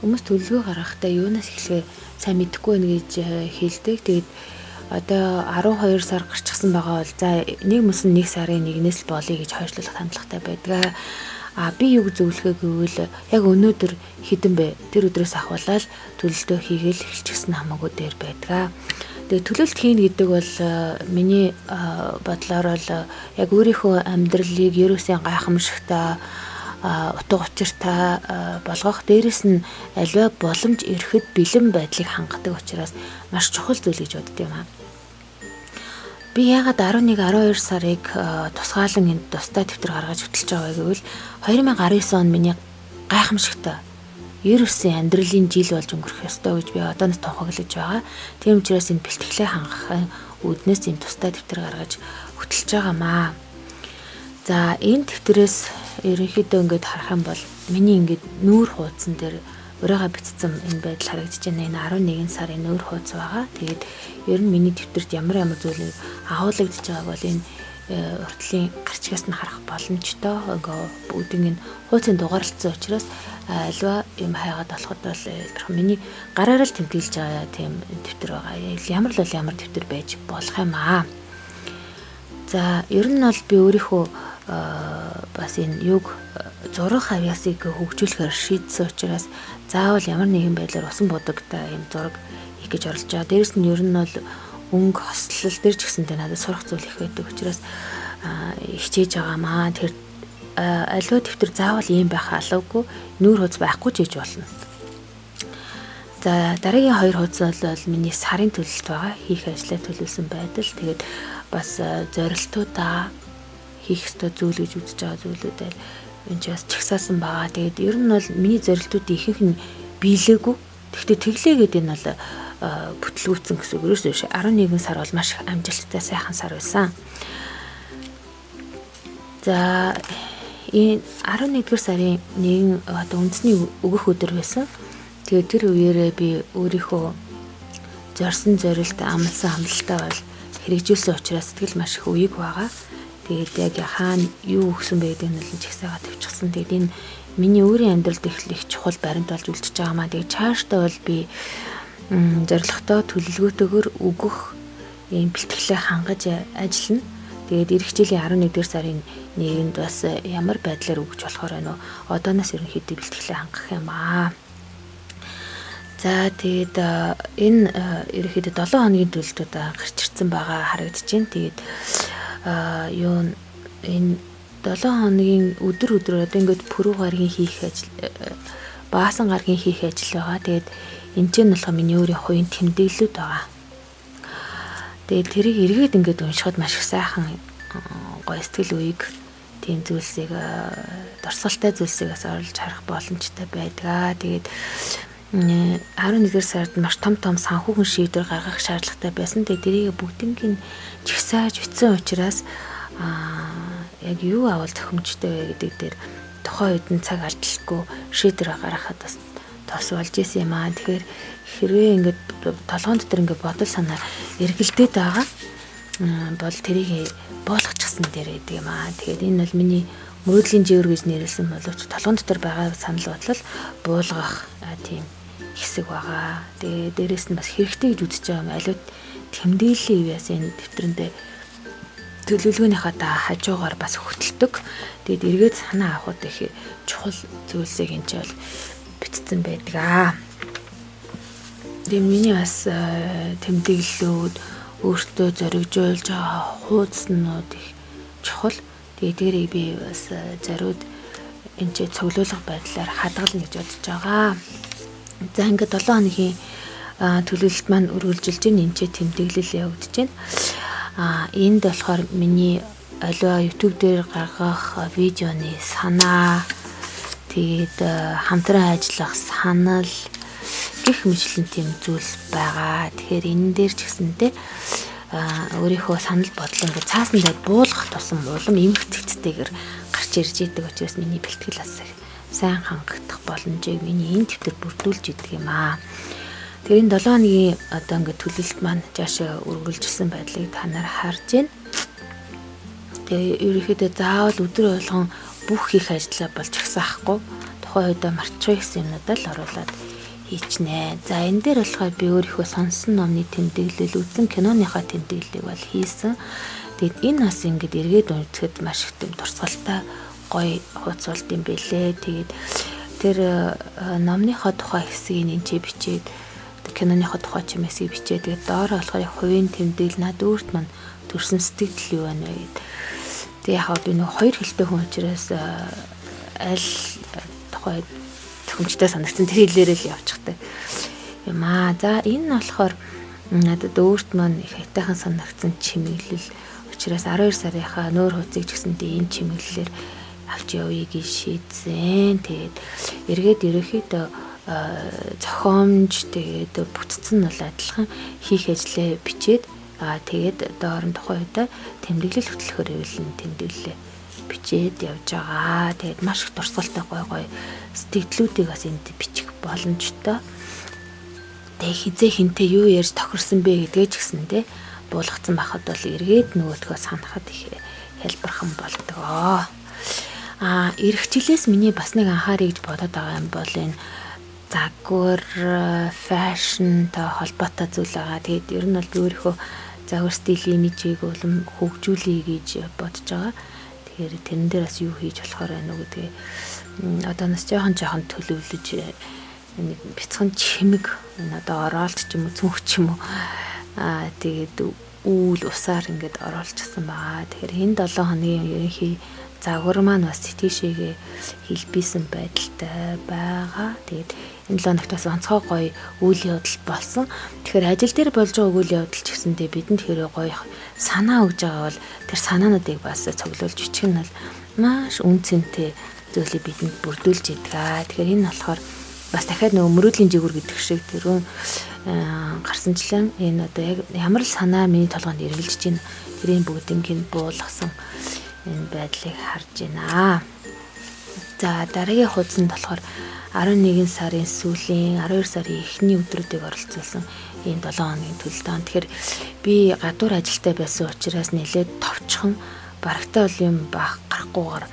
Хүмүүс төлөвлөгөө гаргахдаа юунаас эхлэхээ сайн мэдэхгүй байна гэж хэлдэг. Тэгээд одоо 12 сар гарчихсан байгаа бол за нэг мөсөн 1 сарын 1-ээс л болъё гэж хойшлуулах хандлагатай байдаг. А би юу зөвлөхөө гэвэл яг өнөөдөр хэдэн бэ? Тэр өдрөөс ахуулаад төлөлтөө хийгээл эхэлчихсэн хамаагүй дээр байдаг. Тэгээ төлөлт хийнэ гэдэг бол миний бодлоор бол яг өөрийнхөө амьдралыг ерөөсөн гайхамшигтай, утга учиртай болгох, дээрэс нь аливаа боломж ирэхэд бэлэн байдлыг хангадаг учраас маш чухал зүйл гэж боддог юм аа. Би яагаад 11, 12 сарыг тусгаалan энд тусдаа дэвтэр гаргаж хөтөлж байгаа вэ гэвэл 2019 он миний гайхамшигтай ерөөсөн амьдралын жил болж өнгөрөх ёстой гэж би одооноос тунхаглаж байгаа. Тийм учраас энэ бэлтгэлээ хангахын үүднээс энэ тусдаа дэвтэр гаргаж хөтөлж байгаамаа. За, энэ дэвтрээс ерөнхийдөө ингээд харах юм бол миний ингээд нүүр хуудсан дээр ураагаа бичсэн энэ байдал харагдаж байна. Энэ 11 сарын нүүр хуудас байгаа. Тэгээд ер нь миний дэвтэрт ямар ямар зүйлийг агуулгадж байгааг бол энэ уртлын гарчгаас нь харах боломжтой. Ингээ бүгдийг нь хуудсын дугаарлалцсан учраас альва юм хайгаад болоход бол миний гараараа л тэмдэглэж байгаа тийм дэвтэр байгаа. Ямар л бол ямар дэвтэр байж болох юм аа. За, ер нь бол би өөрийнхөө бас энэ юг зураг авьяасыг хөгжүүлэхээр шийдсэн учраас заавал ямар нэгэн байдлаар усан будагтай юм зураг хийх гэж оролдож байгаа. Дээрэс нь ер нь бол өнгө хослол дээр ч гэсэнтэй надад сурах зүйл их байдаг учраас хичээж байгаамаа. Тэр аливаа дэвтэр заавал ийм байх албагүй, нүүр хуудас байхгүй ч хийж болно. За, дараагийн хоёр хуудас бол миний сарын төлөлт байгаа. Хийх ажлаа төлөвлөсөн байдал. Тэгээд бас зорилтуудаа, хийх ёстой зүйл гэж үзэж байгаа зүйлүүдээ энэ ч бас чагсаасан байгаа. Тэгээд ер нь бол миний зорилтуудын ихэнх нь биелээгүй. Тэгэхдээ тэглээгээд энэ бол бүтлгүүцэн гэсэн үг ерөөсөө биш. 11 сар бол маш их амжилттай, сайхан сар байсан. За, энэ 11-р сарын нэгэн одоо үндэсний өгөх өдөр байсан. Тэгээд тэр үеэрээ би өөрийнхөө зорьсон зорилт, амласан амлалтаа бол хэрэгжүүлсэн учраас сэтгэл маш их үеиг байгаа. Тэгээд яг хаана юу өгсөн бэ гэдэг нь бол чагсаагаа тавьчихсан. Тэгээд энэ миний өөрийн амьдралд их чухал баримт болж үлдчихэж байгаа маа. Тэгээд чаашдаа бол би зорилготой, төлөвлөгөөтэйгээр өгөх ийм бэлтгэлээ хангаж ажиллана. Тэгээд ирэх жилийн 11-р сарын 1-нд бас ямар байдлаар өгч болохоор байна уу? Одооноос ерөнхийдөө бэлтгэлээ хангах юм аа. За, тэгээд энэ ерөнхийдөө 7 хоногийн төлөлтүүд гарч ирсэн байгаа харагдаж байна. Тэгээд юу энэ 7 хоногийн өдөр өдрөөр одоо ингээд пүрэв гаргийн хийх ажил, баасан гаргийн хийх ажил байгаа. Тэгээд энэ ч нь болохоор миний өөрийн хувийн тэмдэглэлүүд байгаа. Тэгээд тэрийг эргээд ингээд уншихад маш их сайхан гоё сэтгэл үеиг, тийм зүйлсийг, дурсгалтай зүйлсийг бас оруулж харах боломжтой байдаг. Тэгээд 11-р сард маш том том санхүүхэн шийдвэр гаргах шаардлагатай байсан. Тэгээд тэрийг бүгднийг жагсааж бичсэн учраас яг юу авал тохиомжтой вэ гэдэг дээр тухайн үед нь цаг алдалгүй шийдвэр гаргахад бас тос болж исэн юм аа. Тэгэхээр хэрвээ ингээд толгоон дотор ингээд бодол санаа эргэлдээд байгаа бол тэрийг буулгачихсан дээр гэдэг юм аа. Тэгээд энэ бол миний мөрөөдлийн живэр гэж нэрлэсэн боловч толгоон дотор байгаа санал бодлол буулгах тийм хэсэг байгаа. Тэгээ дээрэс нь бас хэрэгтэй гэж үзэж байгаа юм. Аливаа тэмдэглэлийн үеэс энэ дэвтэрэндээ төлөвлөгөөнийхөө та хажуугаар бас хөтэлдэг. Тэгээд эргээд санаа авахд их чухал зүйлсийг энэ ч бол бичсэн байдаг аа. Тэгээ миний бас тэмдэглэлүүд, өөртөө зоригжуулж байгаа хуудаснууд их чухал. Тэгээ тэрийг би бас зориуд энэ ч цуглуулга байдлаар хадгална гэж бодож байгаа. За, ингээд 7 хоногийн төлөвлөлт маань үргэлжилж байна. Энд ч тэмдэглэл явагдаж байна. Энд болохоор миний аливаа YouTube дээр гаргах видеоны санаа, тэгээд хамтран ажиллах санал гэх мэтлэн тийм зүйлс байгаа. Тэгэхээр энэ дээр ч гэсэнтэй өөрийнхөө санал бодол ингээд цаасан дээр буулгах тусам улам эмх цэгцтэйгэр гарч ирж идэг учраас миний бэлтгэл бас сайн хангагдах боломжийг миний энэ дэвтэр бүрдүүлж идэг юм аа. Тэр энэ 7 хоногийн одоо ингээд төлөлт маань жаашаа үргэлжилсэн байдлыг та нар харж байна. Тэгээ ерөнхийдөө заавал өдөр болгон бүх хийх ажлаа болж жагсаахгүй. Тухайн тухайн үедээ мартчих гэсэн юмнуудаа л оруулаад хийчнэ. За энэ дээр болохоор би өөрийнхөө сонсон номны тэмдэглэл, үзсэн киноныхаа тэмдэглэлийг бол хийсэн. Тэгээд энэ бас ингээд эргээд үзэхэд маш их юм турсгалтай гоё хуудас болд юм бэлээ. Тэгээд тэр номныхоо тухай хэсгийг энэ ч бичээд, киноныхоо тухай ч юм хэсгийг бичээд, тэгээд доороо болохоор хувийн тэмдэглэл, над өөрт мань төрсэн сэтгэл юу байна вэ гэд. Тэгээ яг би нөгөө хоёр хэлтэй хүн учраас аль тухай төхөмжтэй санагдсан тэр хэлээрээ л явчихтай юм аа. За энэ нь болохоор надад өөрт маань их аятайхан санагдсан чимэглэл учраас 12 сарынхаа нөөр хуудсыг ч гэсэндээ энэ чимэглэлээр авч явъя гэж шийдсэн. Тэгээд эргээд ерөнхийдөө зохиомж, тэгээд бүтцэн нь бол адилхан, хийх ажлаа бичээд, тэгээд доор нь тухайн үедээ тэмдэглэл хөтлөхөр ивэл нь тэмдэглэлээ бичээд явж байгаа. Тэгээд маш их турсгалтай гой гой сэтгэлдлүүдийг бас энд бичих боломжтой. Тэгээ хизээ хинтээ юу ярьж тохирсон бэ гэдгээ ч гэсэндээ буулгацсан байхад бол эргээд нөгөөдхөө санахад их хэлбэрхэн болдог. А ирэх жилээс миний бас нэг анхаарыг гэж бодоод байгаа юм бол энэ загвар, фэшнтэй холбоотой зүйл байгаа. Тэгээд ер нь бол би өөрийнхөө загвар, стил, имижийг улам хөгжүүлэе гэж бодож байгаа. Тэгэхээр тэрэн дээр бас юу хийж болохоор байна уу гэдгээ одоо нас жоохон жоохон төлөвлөж, нэг бяцхан чимэг, энэ одоо оролт ч юм уу, цүнх ч юм уу, тэгээд үүл усаар ингээд оруулчихсан байгаа. Тэгэхээр энэ 7 хоногийн ерөнхий загвар маань бас тийшээгээ хэлбийсэн байдалтай байгаа. Тэгээд энэ 7 хоногт бас онцгой гоё үйл явдал болсон. Тэгэхээр ажил дээр болж байгаа үйл явдал ч гэсэндээ бидэнд хэрэг гоё санаа өгж байгаа бол тэр санаануудыг бас цуглуулж бичих нь бол маш үн цэнтэй зүйлийг бидэнд бүрдүүлж идэг. Тэгэхээр энэ болохоор бас дахиад нөгөө мөрөөдлийн жигүүр гэдэг шиг тэрүүн гарсанчлан энэ одоо яг ямар л санаа миний толгойд эргэлжиж байна. Тэрийн бүгднийг нь буулгасан энэ байдлыг харж байна. За дараагийн хуудсанд болохоор 11 сарын сүүлийн, 12 сарын эхний өдрүүдийг оролцуулсан энэ 7 хоногийн төлөлтөө. Тэгэхээр би гадуур ажилтай байсан учраас нэлээд товчхон, барагтай бол юм бах гарахгүйгээр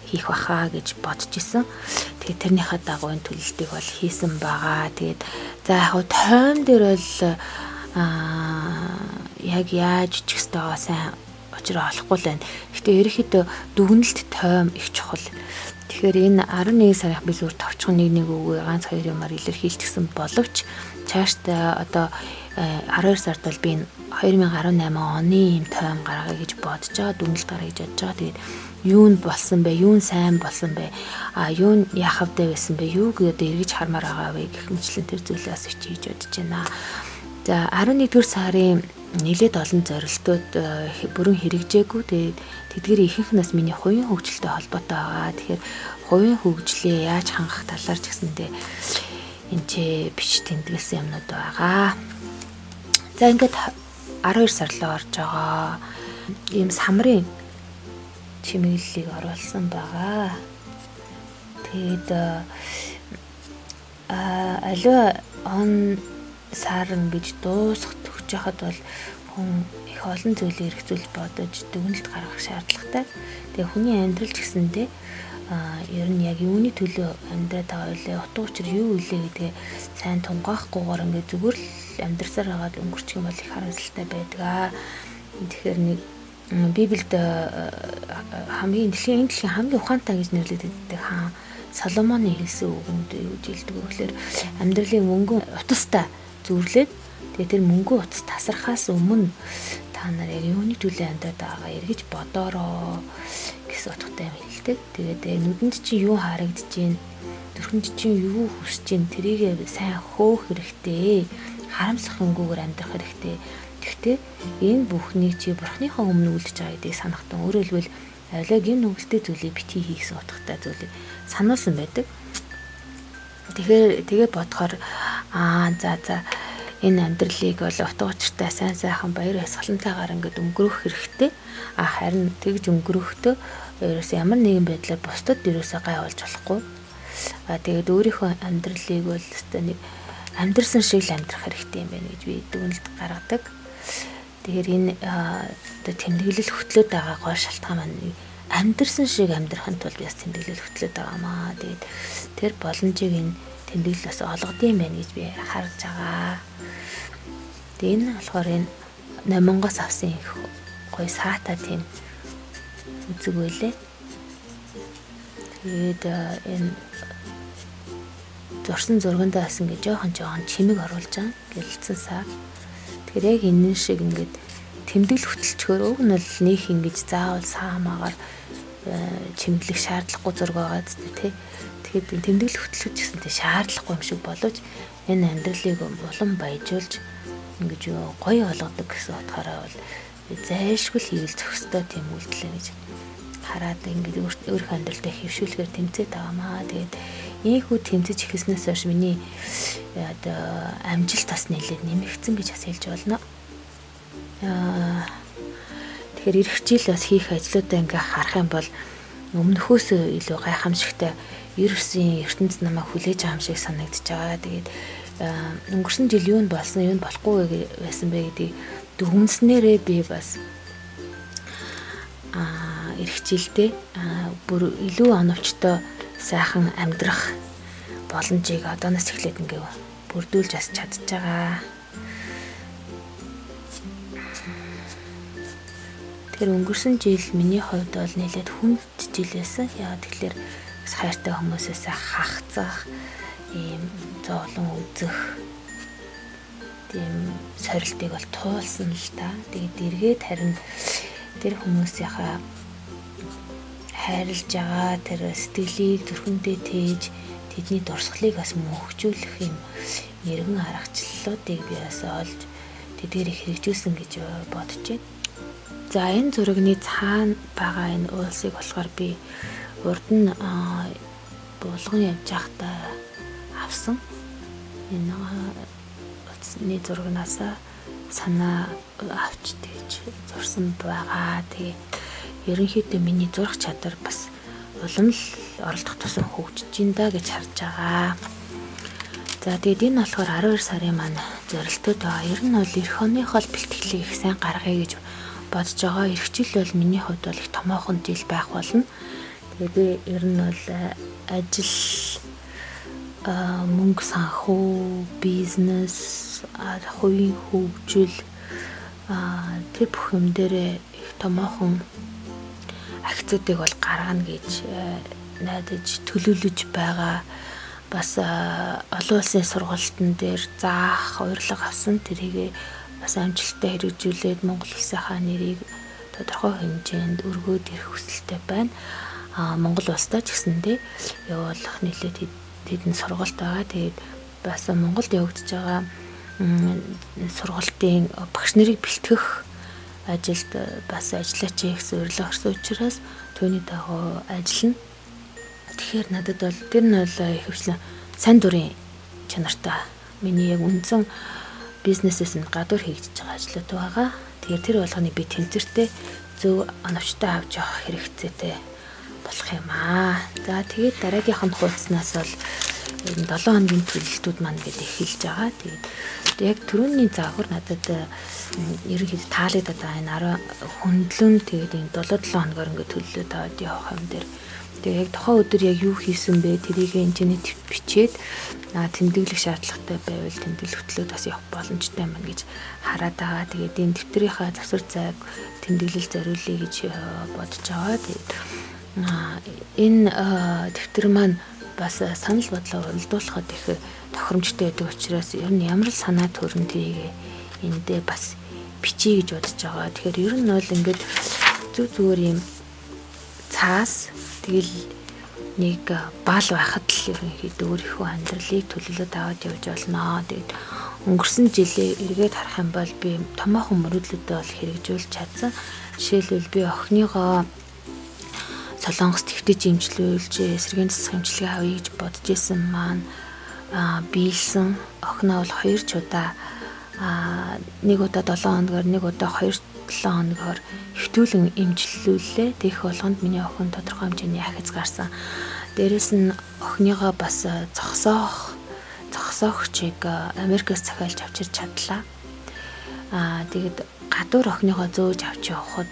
хийх баха гэж бодож исэн. Тэгээд тэрнийхээ дагуу энэ төлөлтийг бол хийсэн байгаа. Тэгээд за яг хав тойм дээр бол яг яаж бичих ёстойгоо сайн учраа олохгүй л байна. Гэтэ ерөнхийдөө дүгнэлт, тойм их чухал. Тэгэхээр энэ 11 сарын би зүгээр товчхон нэг нэг үгүй, ганц хоёр юмар илэрхийлчихсэн боловч цаашдаа одоо 12 сард бол би энэ 2018 оны ийм тойм гаргая гэж бодож байгаа, дүгнэлт гаргая гэж бодож байгаа. Тэгээд юу нь болсон бэ? Юу нь сайн болсон бэ? А юу нь яхавтай байсан бэ? Юуг одоо эргэж хармаар байгаа вэ гэх мэтлэн тэр зүйлээ бас бичиж бодож байна. За 11-р сарын нэлээд олон зорилтууд бүрэн хэрэгжээгүй. Тэгээд тэдгээр ихэнх нь бас миний хувийн хөгжилтэй холбоотой байгаа. Тэгэхээр хувийн хөгжлөө яаж хангах талаар ч гэсэндээ энэ ч бич тэмдэглэсэн юмнууд байгаа. За ингээд 12 сар руу орж байгаа. Ийм самрын чимэглэлийг оруулсан байгаа. Тэгээд аливаа он сар ингэж дуусах төгсөж хахад бол хүн их олон зүйлийг эргцүүлж бодож дүгнэлт гаргах шаардлагатай. Тэгээ хүний амьдрал ч гэсэндээ ер нь яг юуны төлөө амьдраад байгаа вэ? Утга учир юу вэ гэдгээ сайн тунгаахгүйгээр ингээд зүгээр л амьдрсаар байгаад өнгөрчих юм бол их харамсалтай байдаг. Тэгэхээр нэг Библиэд хамгийн дэлхийн энэ дэлхийн хамгийн ухаантай гэж нэрлэгддэг хаан Соломоны хэлсэн үгэнд юу гэж хэлдэг вэ гэхээр амьдралын мөнгөн утастай зүрлээд, тэгээ тэр мөнгөн утас тасархаас өмнө та нар яг юуны төлөө амьдраад байгаагаа эргэж бодоороо гэсэн утгатай юм хэлдэг. Тэгээд нүдэнд чинь юу харагдаж байна, төрхөнд чинь юу хүсэж байна, тэрийг сайн хөөх хэрэгтэй. Харамсах юмгүйгээр амьдрах хэрэгтэй. Гэхдээ энэ бүхнийг чи бурхныхаа өмнө үлдэж байгаа гэдгийг санахтан, өөрөөр хэлбэл авилаа гин нүгэлтэй зүйлийг битгий хийсэн утгатай зүйлийг сануулсан байдаг. Тэгэхээр тэгээ бодохоор за за энэ амьдралыг бол утга учиртай, сайн сайхан, баяр баясгалантайгаар ингээд өнгөрөөх хэрэгтэй. А харин тэгж өнгөрөхдөө ерөөсөө ямар нэгэн байдлаар бусдад ерөөсөө гай болж болохгүй. А тэгээд өөрийнхөө амьдралыг бол өстой нэг амьдрсан шиг л амьдрах хэрэгтэй юм байна гэж би дүгнэлт гаргадаг. Тэгэхээр энэ одоо тэмдэглэл хөтлөөд байгаа гол шалтгаан маань Амьдрсан шиг амьдрахын тулд би бас тэмдэглэл хөтлөөд байгаа маа. Тэгээд тэр боломжийг энэ тэмдэглэл бас олгодсон байх гэж би харж байгаа. Тэгээд энэ болохоор энэ номонгоос авсан их гоё саатай тийм үзэг байлээ. Тэгээд энэ зурсан зургандаа бас ингээд жоохон жоохон чимэг оруулж байгаа. Гэрэлтсэн саа. Тэгэхээр яг энэ шиг ингээд тэмдэглэл хөтөлчгөр уг нь бол нөх ингэж заавал саа маагаар чимэглэх шаардлагагүй зураг байгаа зү тий. Тэгэхээр тэмдэглэл хөтлөх гэсэн тий шаардлагагүй юм шиг боловч энэ амьдралыг улам баяжуулж ингэж гоё олгодог гэсэн утгаараа бол зайлшгүй хийвэл зохистой тийм үйлдэл гэж хараад ингээд өөрийнхөө амьдралдаа хэвшүүлэхээр тэмцээд байгаамаа. Тэгээд ийхүү тэмцэж эхэлснээс хойш миний одоо амжилт бас нэлээд нэмэгдсэн гэж бас хэлж болно. Тэгэхээр ирэх жил бас хийх ажлуудаа ингээ харах юм бол өмнөхөөс илүү гайхамшигтай ерөөсөн ертөнц намайг хүлээж байгаа юм шиг санагдаж байгаа. Тэгээд өнгөрсөн жил юу нь болсон, юу нь болохгүй байсан бэ гэдгийг дүгнснээрээ би бас ирэх жилдээ бүр илүү оновчтой сайхан амьдрах боломжийг одооноос эхлээд ингээ бүрдүүлж бас чадж байгаа. Тэгэхээр өнгөрсөн жил миний хувьд бол нэлээд хүнд жил байсан. Яагаад тэгэхээр бас хайртай хүмүүсээс хахацах, ийм зовлон үзэх тийм сорилтыг бол туулсан л та. Тэгээд эргээд харин тэр хүмүүсийнхаа хайрлаж байгаа тэр сэтгэлийг зүрхэндээ тээж тэдний дурсгалыг бас мөнхжүүлэх юм эргэн аргачлалуудыг би бас олж тэдгээрийг хэрэгжүүлсэн гэж бодож байна. За энэ зурагны цаана байгаа энэ уулсыг болохоор би урд нь булган явж байхдаа авсан. Энэ утасны зурагнаасаа санаа авч тэгж зурсан байгаа. Тэгээд ерөнхийдөө миний зурах чадвар бас улам л оролдох тусам хөгжиж ин да гэж харж байгаа. За тэгээд энэ болохоор 12 сарын маань зорилтууд байгаа. Ер нь бол эх оныхоо бэлтгэлийг их сайн гаргая гэж бодож байгаа. Эх жил бол миний хувьд бол их томоохон жил байх болно. Тэгээд би ер нь бол ажил, мөнгө санхүү, бизнес, хувийн хөгжил тэр бүх юм дээрээ их томоохон акцуудыг бол гаргана гэж найдаж төлөвлөж байгаа. Бас олон улсын сургалтын дээр заах урилга авсан. Тэрийг бас амжилттай хэрэгжүүлээд Монгол улсынхаа нэрийг тодорхой хэмжээнд өргөөд ирэх хүсэлтэй байна. Монгол улстай ч гэсэндээ явуулах нэлээд тэдэн сургалт байгаа. Тэгээд бас Монголд явагдаж байгаа сургалтын багш нарыг бэлтгэх ажилд бас ажиллаач гэсэн урилга гарсан учраас түүний дагуу ажиллана. Тэгэхээр надад бол тэр нь бол ихэвчлэн сайн дурын чанартай миний яг үндсэн бизнесээс нь гадуур хийгдэж байгаа ажлууд байгаа. Тэгэхээр тэр болгоныг би тэнцвэртэй зөв оновчтой авч явах хэрэгцээтэй болох юм аа. За тэгээд дараагийнх нь хуудаснаас бол энэ 7 хоногийн төлөлтүүд маань гэдэг эхэлж байгаа. Тэгээд яг түрүүний загвар надад ерөнхийдөө таалагдаад байгаа. Энэ 10 хөндлөн тэгээд энэ 7 7 хоногоор ингээд төлөлөө тавиад явах юм дээр. Тэгээд яг тухайн өдөр яг юу хийсэн бэ тэрийг энэ чинь бичээд тэмдэглэх шаардлагатай байвал тэмдэглэх хөтлөөд бас явах боломжтой юм байна гэж хараад байгаа. Тэгээд энэ дэвтрийнхаа завсар зайг тэмдэглэл зориулъя гэж бодож байгаа. Тэгээд энэ дэвтэр маань бас санал бодлоо уралдуулахад их тохиромжтой байдаг учраас ер нь ямар л санаа төрөн тэрийг эндээ бас бичиж гэж бодож байгаа. Тэгэхээр ер нь бол ингээд зүг зүгээр юм цаас тэгэл нэг бал байхад л ерөнхийдөө өөрийнхөө амьдралыг төлөвлөд аваад явж болно. Тэгээд өнгөрсөн жилээ эргээд харах юм бол би томоохон мөрөөдлүүдээ бол хэрэгжүүлж чадсан. Жишээлбэл би охиныгоо Солонгост твтэж имжлүүлж эсрэгийн засах эмчилгээ авъя гэж бодож исэн маань биелсэн. Охиноо бол 2 ч удаа нэг удаа 7 хоногор, нэг удаа 2 7 хоногор хэвтүүлэн имжлүүллээ. Тэгэх болгонд миний охин тодорхой хэмжээний ахиц гарсан. Дээрэс нь охиныгоо бас зогсоогчийг Америкаас захиалж авчирч чадлаа. Тэгээд Гадуур охиныхоо зөөж авч явхад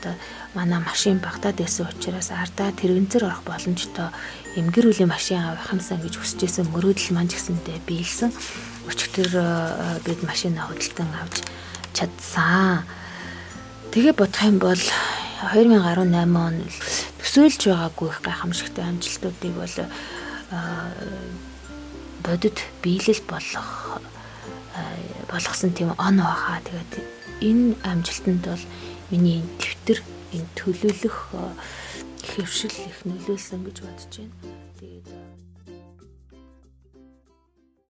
манай машин багтаад байсан учраас ардаа тэрэгнзэр орох боломжтой юм гэр бүлийн машин авах юмсан гэж хүсэж исэн мөрөөдөл маань ч гэсэндээ биелсэн. Өчигдөр бид машина худалдан авч чадсан. Тэгээ бодох юм бол 2018 он төсөөлж байгаагүй их гайхамшигтай амжилтуудыг бол бодит биелэл болох болгосон тийм он байхаа. Тэгээд энэ амжилтанд бол миний дэвтэр, энэ төлөвлөх хэвшил их нөлөөлсөн гэж бодож байна. Тэгээд